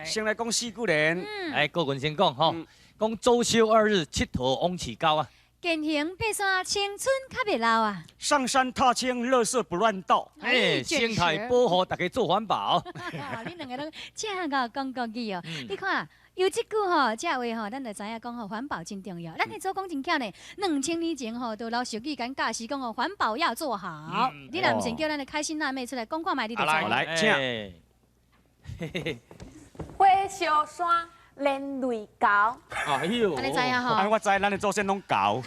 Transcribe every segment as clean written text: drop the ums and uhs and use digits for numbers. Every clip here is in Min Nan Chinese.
先來講四句聯。來，郭文先講吼，講周休二日，𨑨迌往市郊啊。健行爬山，青春較袂老啊！上山踏青，垃圾不亂倒。哎，生態保護，大家做環保。你兩個攏正𠢕講國語哦！你看，有這句吼，這話吼，咱就知影講吼，環保真重要。咱的祖公真巧呢，2000年前吼，就老俗語共教示講吼，環保要做好。你若毋信，叫咱的開心辣妹出來講看覓，你就知。來，請。火燒山，連累猴。哎喲，按呢知影吼？啊，我知，咱的祖先攏猴。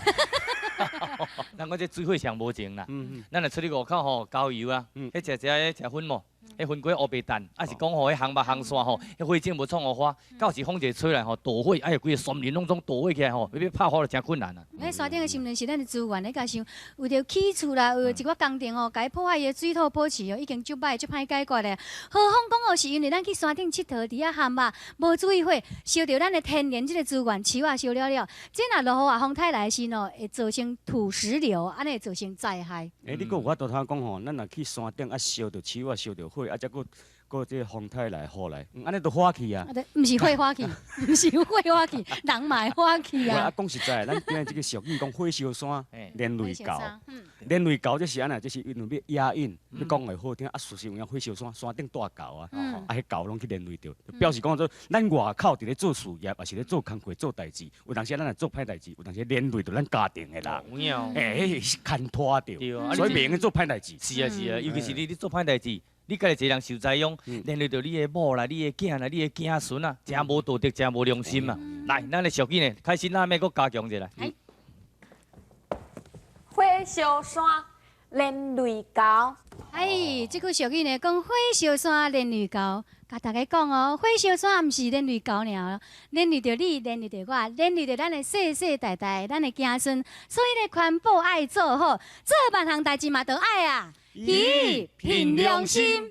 咱講這水火上無情啦。咱若出去外口吼，郊遊啊，彼食食彼食薰無？彼薰過烏白蛋，抑是講吼，彼烘肉烘山吼，彼火種無創予花，到時風一个吹來吼，導火，哎呀，規个山林攏總導火起來吼，欲拍火就誠困難啊。彼山頂的森林是咱的資源，你共想，為著起厝啦，為著一寡工程吼，共伊破壞伊的水土保持哦，已經足歹足歹解決咧。何況講哦，是因為咱去山頂𨑨迌，佇遐烘肉，無注意火，燒著咱的天然這个資源，樹仔燒了了，這若落雨啊，風颱來的時吼，會造成土石流，按呢會造成災害。欸，你閣有法度通講吼，咱若去山頂啊，燒著樹仔，燒著火，啊，才閣閣這個風颱來雨來，按呢就火去啊！毋是火火去，毋是火火去，人嘛會火去啊！啊，講實在，咱今日這個俗語講火燒山，連累猴，連累猴這是按怎？這是因為欲押韻，欲講會好聽啊。事實有影火燒山，山頂蹛猴啊，啊，彼猴攏去連累著，表示講做咱外口佇咧做事業，抑是咧做工課做代誌，有當時咱若做歹代誌，有當時連累著咱家庭的人，欸，彼是牽拖著，所以袂用做歹代誌。是啊是啊，尤其是你做歹代誌。你家己一个人受災殃，連累著你的某啦、你的囝啦、你的囝孫啊，誠無道德，誠無良心啊！來，咱的俗語呢，開心辣妹閣加強一下。火燒山，連累猴。哎，這句俗語呢，講火燒山，連累猴。共大家講哦，火燒山毋是連累猴爾，連累著你，連累著我，連累著咱的世世代代，咱的子孫。所以呢，環保愛做好，做萬項代誌嘛都愛啊，以憑良心。